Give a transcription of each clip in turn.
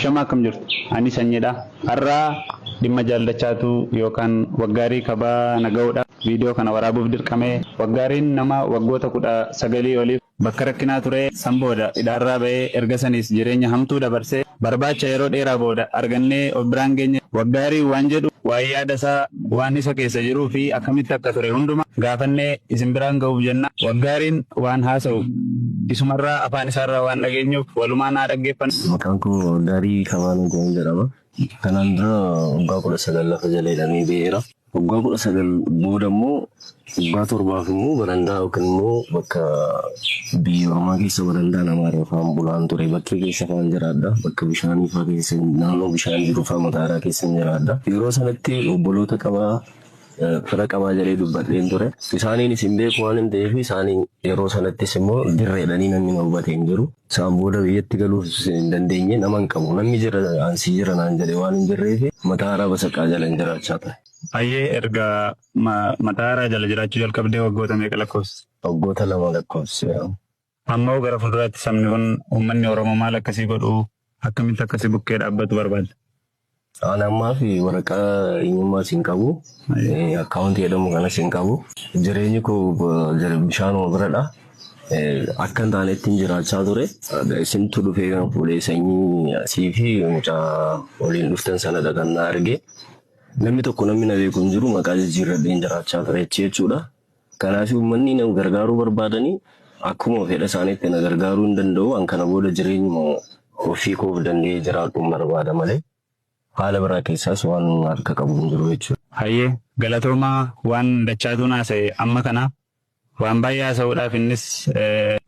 Ashamaa, akkam jirtu? Ani Sanyiidha. Har'aa dhimma jaallachaatu yookaan Waggaarii Kabaa naga'uudha. Viidiyoo kana waraabuuf dirqamee. Waggaariin nama waggoota 19 oliif bakka rakkinaa ture, san booda hidhaarraa ba'ee, erga saniis jireenya hamtuu dabarsee, barbaacha yeroo dheeraa booda argannee of biraan geenye. Waggaarii waan jedhu, waan yaada isaa, waan isa keessa jiruu fi akkamitti akka ture hunduma gaafannee isin biraan ga'uuf jenna. Waggaariin waan haasa'u isumarraa, afaan isaarraa waan dhageenyuuf walumaan haa dhaggeeffannu. Maqaan koo Waggaarii Kabaa Naga'oo jedhama. Kanaan dura waggaa 19 lafa jala hidhamee ba'eera. Waggaa 19 booda immoo waggaa 7f immoo barandaa yookiin immoo bakka biyya ormaa keessa barandaa namaa irra faan bulaan ture. Bakkee keessa faan jiraadha. Bakka bishaanii faa keessa, naannoo bishaan jiru faa mataaraa keessa jiraadha. Yeroo sanatti obboloota qabaa, fira qabaa jedhee dubbadheen ture. Isaaniin isin beeku waan hin ta'eef, isaanii yeroo sanattis immoo dirreedhanii namni na hubate hin jiru. Isaan booda biyyatti galuuf hin dandeenye, nama hin qabu. Namni jira ansii jira naan jedhe waan hin jirreef mataa basaqaa jala hin jiraachaa ture. Baay'ee, erga mataa jala jiraachuu jalqabdee waggoota meeqa lakkoofsise? Waggoota 2 lakkoofsise. Ammoo gara fuulduraatti sabni kun, uummanni Oromoo maal akkasii godhu, akkamitti akkasii bukkee dhaabbatu barbaada? Ani ammaa fi waraqaa eenyummaas hin qabu. Akkaawuntii jedhamu kanas hin qabu. Jireenyi koo bishaanuma biradha. Akka hin taanetti hin jiraachaa ture. Isintu dhufee kan fuudhee, Sanyii asii fi mucaa waliin dhuftan sanadha kan na arge. Namni tokko namni na beeku hin jiru, maqaa jijjiirradheen jiraachaa ture jechuudha. Kanaaf uummanni na gargaaruu barbaadanii akkuma fedha isaaniitti na gargaaruu hin danda'u. An kana booda jireenyuma ofii koof danda'ee jiraadhuun barbaada malee haala biraa keessaas waan harka qabu hin jiru jechuudha. Hayyee, galatoomaa. Waan dachaatuun haasa'e amma kana waan baay'ee haasa'uudhaaf innis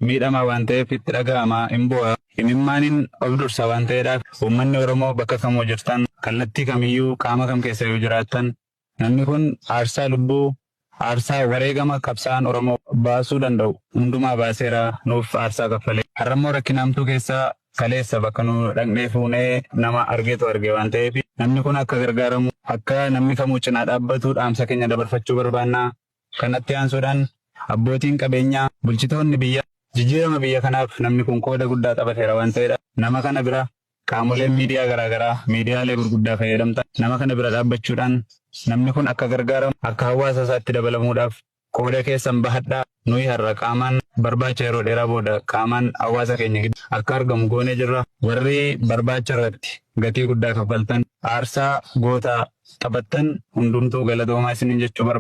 miidhamaa waan ta'eef itti dhaga'ama, hin bu'a. Imimmaaniin of dursa waan ta'eedhaaf, uummanni Oromoo bakka kamuu jirtan, kallattii kamiyyuu, qaama kam keessa yoo jiraattan, namni kun aarsaa lubbuu, aarsaa wareegama qabsaa'aan Oromoo baasuu danda'u hundumaa baaseera, nuuf aarsaa kaffalee. Har'ammoo rakkina hamtuu keessa kaleessa bakka nu dhaqnee fuunee nama argeetu arge waan ta'eef, namni kun akka gargaaramu, akka namni kamuu cinaa dhaabbatu dhaamsa keenya dabarfachuu barbaanna. Kanatti aansuudhaan abbootiin qabeenyaa, bulchitoonni biyya, jijjiirama biyya kanaaf namni kun qooda guddaa taphateera waan ta'eedha. Nama kana bira qaamoleen miidiyaa garaagaraa, miidiyaalee gurguddaa fayyadamtan, nama kana bira dhaabbachuudhaan namni kun akka gargaaramu, akka hawaasa isaatti dabalamuudhaaf qooda keessan bahadhaa. Nuyi har'a qaamaan barbaacha yeroo dheeraa booda qaamaan hawaasa keenya gidduu akka argamu goonee jirra. Warri barbaacha irratti gatii guddaa kaffaltan, aarsaa gootaa taphattan hundumtuu galatoomaa isiniin jechuu barbaada.